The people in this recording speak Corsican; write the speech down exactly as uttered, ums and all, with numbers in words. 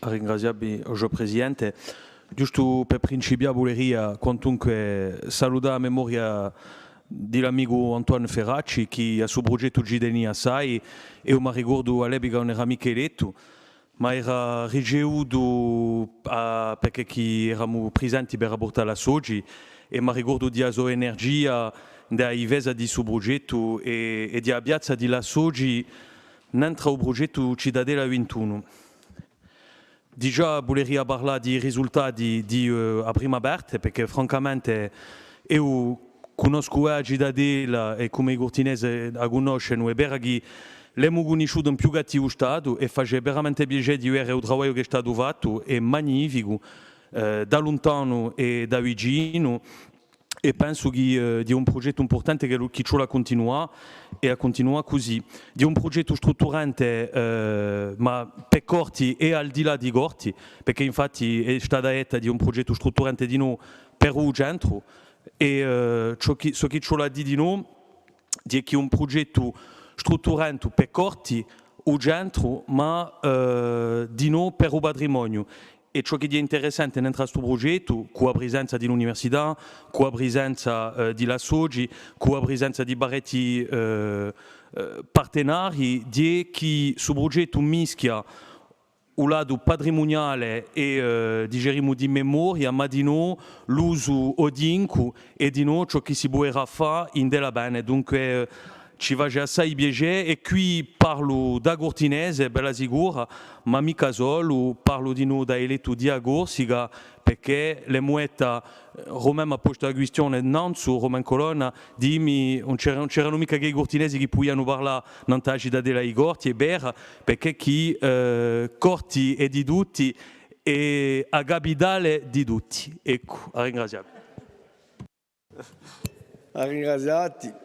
À ringrazià vi, o sgiò Presidente. Ghjustu per principià, vuleria quantunque salutà a memoria di l'amicu Antoine Ferracci, chì à stu prugettu ci tenia assai, eiu m'arricordu à l'epica ùn era micca elettu, ma era ricevutu à, perchè chì eramu prisenti per apportà l'associ, è m'arricordu di a so energia in a difesa di stu prugettu è, è di a piazza di l'associ nentru à u prugettu Citadella vintunu. Digià vuleria parlà di i risultati di, eh, a prima parte, perchè francamente eiu cunnoscu a Citadella è cum'è i Curtinesi a cunnoscenu, hè vera chì l'emu cunnisciuta in più cattivu statu è face veramente piacè di vede u travagliu chì hè statu fattu, hè magnificu, eh, da luntanu è da vicinu. È pensu chì, eh, hè un prugettu impurtante chì, chì ci vole à cuntinuà è à cuntinuà cusì. Hè un prugettu strutturante, eh, ma per Corti è al di là di Corti, perchè infatti hè stata detta, hè un prugettu strutturante dinò per u centru, è, eh, ciò chì, ciò chì ci vole à dì dinò, hè chì hè un prugettu strutturante per Corti, u centru, ma, eh, dinò per u patrimoniu. È ciò chì hè interessante nentru à stu prugettu, cù a prisenza di l'università, cù a prisenza, eh, di l'associ, cù a prisenza di parechji, eh, eh, partenarii, hè chì stu prugettu mischia u latu patrimuniale è, eh, dicerimu di memoria, ma dinò l'usu oghjincu è dinò ciò chì si puderà fà ind'è l'avvene. Dunque, eh, ci face assai piacè, è quì parlu da curtinese, bella sicura, ma micca solu, parlu dinò da elettu di a Corsica, perchè l'emu detta, eh, Romain m'hà postu a quistione nanzu, Romain Colonna, dimmi, ùn c'era, ùn c'eranu micca chè i curtinesi chì pudianu parlà nant'à a Citadella di Corti, hè vera, perchè chì, eh, Corti hè di tutti, hè a capitale di tutti. Eccu, à ringrazià vi. À ringrazià ti.